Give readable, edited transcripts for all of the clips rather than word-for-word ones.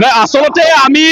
নাই, আচলতে আমি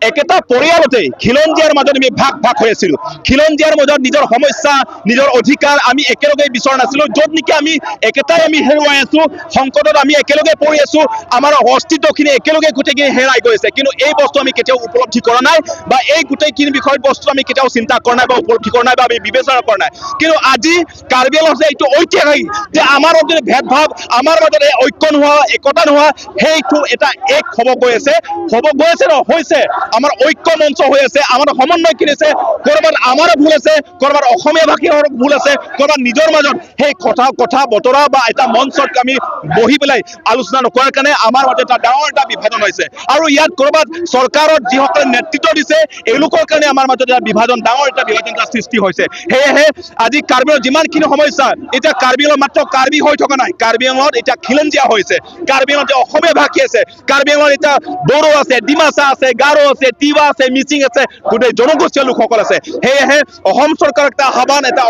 একেটা পৰিয়ালতে খিলঞ্জীয়াৰ মাজত আমি ভাগ ভাগ হৈ আছিলো। খিলঞ্জীয়াৰ মাজত নিজৰ সমস্যা, নিজৰ অধিকাৰ আমি একেলগে বিচৰা নাছিলো, য'ত নেকি আমি একেটাই আমি হেৰুৱাই আছো, সংকটত আমি একেলগে পৰি আছো, আমাৰ অস্তিত্বখিনি একেলগে গোটেইখিনি হেৰাই গৈছে। কিন্তু এই বস্তু আমি কেতিয়াও উপলব্ধি কৰা নাই বা এই গোটেইখিনি বিষয়ত বস্তু আমি কেতিয়াও চিন্তা কৰা নাই বা উপলব্ধি কৰা নাই বা আমি বিবেচনা কৰা নাই। কিন্তু আজি কাৰ্বি আংলঙত এইটো ঐতিহাসিক যে আমাৰ মাজত ভেদভাৱ, আমাৰ মাজত এই ঐক্য নোহোৱা, একতা নোহোৱা, সেইটো এটা এক হ'ব গৈ আছে, হ'ব গৈ আছে ন হৈছে। আমাৰ ঐক্য মঞ্চ হৈ আছে, আমাৰ সমন্বয় কিনিছে। ক'ৰবাত আমাৰো ভুল আছে, ক'ৰবাত অসমীয়া ভাষীৰ ভুল আছে, ক'ৰবাত নিজৰ মাজত সেই কথা কথা বতৰা বা এটা মঞ্চত আমি বহি পেলাই আলোচনা নকৰাৰ কাৰণে আমাৰ মাজত এটা ডাঙৰ এটা বিভাজন হৈছে। আৰু ইয়াত ক'ৰবাত চৰকাৰত যিসকলে নেতৃত্ব দিছে, এওঁলোকৰ কাৰণে আমাৰ মাজত এটা বিভাজন, ডাঙৰ এটা বিভাজন এটা সৃষ্টি হৈছে। সেয়েহে আজি কাৰ্বি আংলঙত যিমানখিনি সমস্যা, এতিয়া কাৰ্বি আংলঙত মাত্ৰ কাৰ্বি হৈ থকা নাই, কাৰ্বি আংলঙত এতিয়া খিলঞ্জীয়া হৈছে, কাৰ্বি আংলঙত এতিয়া অসমীয়া ভাষী আছে, কাৰ্বি আংলঙত এতিয়া বড়ো আছে, ডিমাচা আছে, গাৰো আছে, তিৱা আছে, মিচিং আছে, গোটেই জনগোষ্ঠীয় লোকসকল আছে। সেয়েহে অসম চৰকাৰক এটা আহ্বান, এটা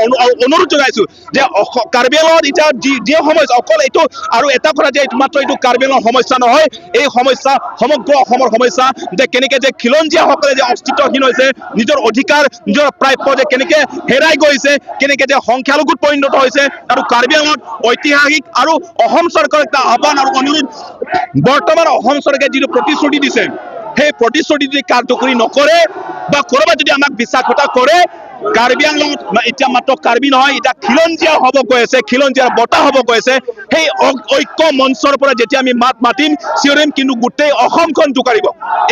অনুৰোধ জনাইছো যে কাৰ্বি আংলঙত এতিয়া যি যি সমস্যা, অকল এইটো আৰু এটা কথা যে এইটো মাত্ৰ এইটো কাৰ্বি আংলঙৰ সমস্যা নহয়, এই সমস্যা সমগ্ৰ অসমৰ সমস্যা, যে কেনেকে যে খিলঞ্জীয়াসকলে যে অস্তিত্বহীন হৈছে, নিজৰ অধিকাৰ, নিজৰ প্ৰাপ্য যে কেনেকে হেৰাই গৈছে, কেনেকে যে সংখ্যালঘুত পৰিণত হৈছে। আৰু কাৰ্বি আংলঙত ঐতিহাসিক আৰু অসম চৰকাৰক এটা আহ্বান আৰু অনুৰোধ, বৰ্তমান অসম চৰকাৰে যিটো প্ৰতিশ্ৰুতি দিছে, সেই প্ৰতিশ্ৰুতি যদি কাৰ্যকৰী নকৰে বা ক'ৰবাত যদি আমাক বিশ্বাসঘাতকতা কৰে, কাৰ্বি আংলঙত এতিয়া মাত্ৰ কাৰ্বি নহয়, এতিয়া খিলঞ্জীয়া হ'ব গৈ আছে, খিলঞ্জীয়াৰ বঁটা হ'ব গৈ আছে। সেই ঐক্য মঞ্চৰ পৰা যেতিয়া আমি মাত মাতিম, চিঞৰিম, কিন্তু গোটেই অসমখন জোকাৰিব।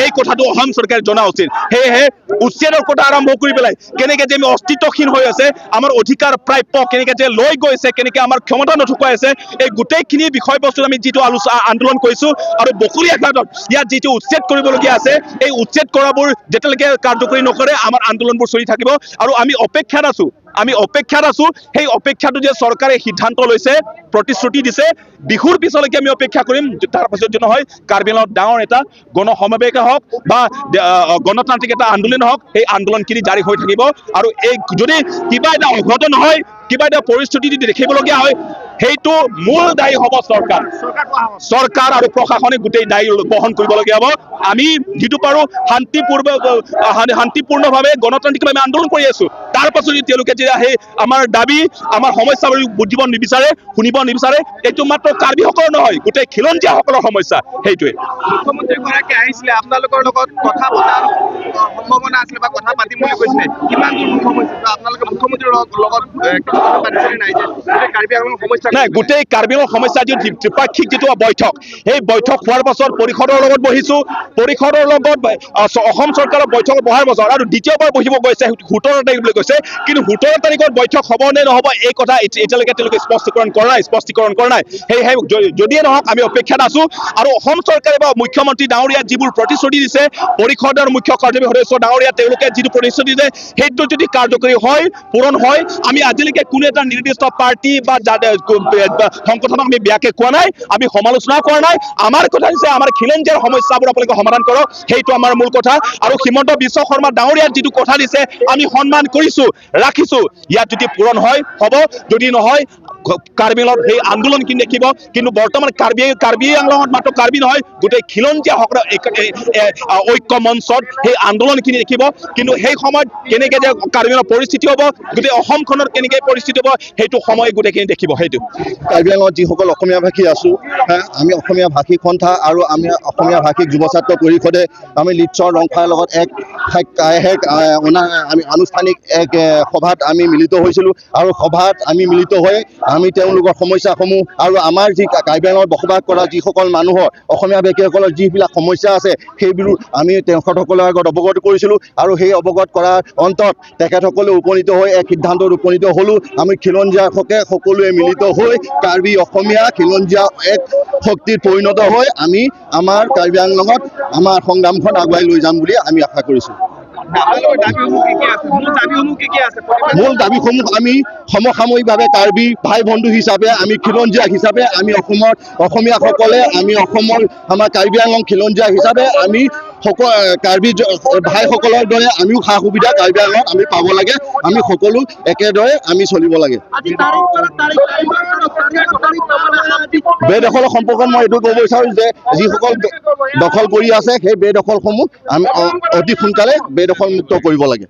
এই কথাটো অসম চৰকাৰে জনা উচিত। সেয়েহে উচ্ছেদৰ কথা আৰম্ভ কৰি পেলাই কেনেকে যে আমি অস্তিত্বহীন হৈ আছে, আমাৰ অধিকাৰ প্ৰাপ্য কেনেকে যে লৈ গৈছে, কেনেকে আমাৰ ক্ষমতা নথকুৱাই আছে, এই গোটেইখিনি বিষয়বস্তুত আমি যিটো আলোচনা আন্দোলন কৰিছো আৰু বকলীয়া ঘাটত ইয়াত যিটো উচ্ছেদ কৰিবলগীয়া আছে, এই উচ্ছেদ কৰাবোৰ যেতিয়ালৈকে কাৰ্যকৰী নকৰে, আমাৰ আন্দোলনবোৰ চলি থাকিব। আৰু আমি অপেক্ষাত আছো, আমি অপেক্ষাত আছো। সেই অপেক্ষাটো যে চৰকাৰে সিদ্ধান্ত লৈছে, প্ৰতিশ্ৰুতি দিছে, বিহুৰ পিছলৈকে আমি অপেক্ষা কৰিম। তাৰ পাছত যদি নহয়, কাৰ্বি আংলঙত ডাঙৰ এটা গণ সমাৱেশ হওক বা গণতান্ত্ৰিক এটা আন্দোলন হওক, সেই আন্দোলনখিনি জাৰি হৈ থাকিব। আৰু এই যদি কিবা এটা অঘটন হয়, কিবা এটা পৰিস্থিতি যদি দেখিবলগীয়া হয়, সেইটো মূল দায়ী হ'ব চৰকাৰ। চৰকাৰ আৰু প্ৰশাসনে গোটেই দায়ী বহন কৰিবলগীয়া হ'ব। আমি যিটো পাৰো শান্তিপূৰ্ণভাৱে, গণতান্ত্ৰিকভাৱে আমি আন্দোলন কৰি আছো। তাৰ পাছত যদি তেওঁলোকে যেতিয়া সেই আমাৰ দাবী, আমাৰ সমস্যাবোৰ বুজিব নিবিচাৰে, শুনিব নিবিচাৰে, এইটো মাত্ৰ কাৰ্বিসকলৰ নহয়, গোটেই খিলঞ্জীয়াসকলৰ সমস্যা সেইটোৱে। মুখ্যমন্ত্ৰীগৰাকী আহিছিলে, আপোনালোকৰ লগত কথা পতাৰ সম্ভাৱনা আছিলে বা কথা পাতিম বুলি কৈছিলে, কিমান দূৰ সম্ভৱ হৈছে বা আপোনালোকে মুখ্যমন্ত্ৰীৰ লগত কথা পাতিছিলে নাই যে গোটেই কাৰ্বি আংলং সমস্যা? নাই, গোটেই কাৰ্বি আংলং সমস্যা যিটো ত্ৰিপাক্ষিক যিটো বৈঠক, সেই বৈঠক হোৱাৰ পাছত পৰিষদৰ লগত বহিছো। পৰিষদৰ লগত অসম চৰকাৰৰ বৈঠক বহাৰ পাছত আৰু দ্বিতীয়বাৰ বহিব গৈছে 17 তাৰিখ বুলি কৈছে। কিন্তু 17 তাৰিখত বৈঠক হ'ব নে নহ'ব, এই কথা এতিয়ালৈকে তেওঁলোকে স্পষ্টীকৰণ কৰা নাই, স্পষ্টীকৰণ কৰা নাই। সেয়েহে যদিয়ে নহওক, আমি অপেক্ষাত আছো। আৰু অসম চৰকাৰে বা মুখ্যমন্ত্ৰী ডাঙৰীয়া যিবোৰ প্ৰতিশ্ৰুতি দিছে, পৰিষদৰ মুখ্য কাৰ্যবাহী সদস্য ডাঙৰীয়া, তেওঁলোকে যিটো প্ৰতিশ্ৰুতি দিছে, সেইটো যদি কাৰ্যকৰী হয়, পূৰণ হয়, আমি আজিলৈকে কোনো এটা নিৰ্দিষ্ট পাৰ্টি বা সংগঠনক আমি বেয়াকে কোৱা নাই, আমি সমালোচনাও কৰা নাই। আমাৰ কথা হৈছে আমাৰ খিলঞ্জীয়াৰ সমস্যাবোৰ আপোনালোকে সমাধান কৰক, সেইটো আমাৰ মূল কথা। আৰু হিমন্ত বিশ্ব শৰ্মা ডাঙৰীয়াৰ যিটো কথা দিছে, আমি সন্মান কৰিছো, ৰাখিছো। ইয়াত যদি পূৰণ হয় হ'ব, যদি নহয়, কাৰ্বি আংলঙত সেই আন্দোলনখিনি দেখিব। কিন্তু বৰ্তমান কাৰ্বি কাৰ্বি আংলঙত মাত্ৰ কাৰ্বি নহয়, গোটেই খিলঞ্জীয়াসকলৰ ঐক্য মঞ্চত সেই আন্দোলনখিনি দেখিব। কিন্তু সেই সময়ত কেনেকে যে কাৰ্বি আংলঙৰ পৰিস্থিতি হ'ব, গোটেই অসমখনত কেনেকে পৰিস্থিতি হ'ব, সেইটো সময় গোটেইখিনি দেখিব সেইটো। কাৰ্বি আংলঙত যিসকল অসমীয়া ভাষী আছো, আমি অসমীয়া ভাষিক সন্থা আৰু আমি অসমীয়া ভাষিক যুৱ ছাত্ৰ পৰিষদে আমি লিটছৰ ৰংফাৰ লগত এক এক আমি আনুষ্ঠানিক এক সভাত আমি মিলিত হৈছিলোঁ। আৰু সভাত আমি মিলিত হৈ আমি তেওঁলোকৰ সমস্যাসমূহ আৰু আমাৰ যি কাৰ্বি আংলঙত বসবাস কৰা যিসকল মানুহৰ, অসমীয়া ভাষীসকলৰ যিবিলাক সমস্যা আছে, সেইবোৰ আমি তেখেতসকলৰ আগত অৱগত কৰিছিলোঁ। আৰু সেই অৱগত কৰাৰ অন্তত তেখেতসকলে উপনীত হৈ এক সিদ্ধান্তত উপনীত হ'লোঁ। আমি খিলঞ্জীয়াৰ হকে সকলোৱে মিলিত হৈ কাৰ্বি অসমীয়া খিলঞ্জীয়া এক শক্তিত পৰিণত হৈ আমি আমাৰ কাৰ্বি আংলঙত আমাৰ সংগ্ৰামখন আগুৱাই লৈ যাম বুলি আমি আশা কৰিছোঁ। আপোনালোকৰ দাবীসমূহ কি কি আছে? মূল দাবীসমূহ কি কি আছে? মূল দাবীসমূহ, আমি সমসাময়িকভাৱে কাৰ্বি ভাই বন্ধু হিচাপে, আমি খিলঞ্জীয়া হিচাপে, আমি অসমৰ অসমীয়াসকলে, আমি অসমৰ আমাৰ কাৰ্বি আংলং খিলঞ্জীয়া হিচাপে আমি সকলো কাৰ্বি ভাইসকলৰ দৰে আমিও সা সুবিধা কাৰ্বি আংলঙত আমি পাব লাগে। আমি সকলো একেদৰে আমি চলিব লাগে। বেদখলৰ সম্পৰ্কত মই এইটো ক'ব বিচাৰোঁ যে যিসকল দখল কৰি আছে, সেই বেদখলসমূহ আমি অতি সোনকালে বেদখল মুক্ত কৰিব লাগে।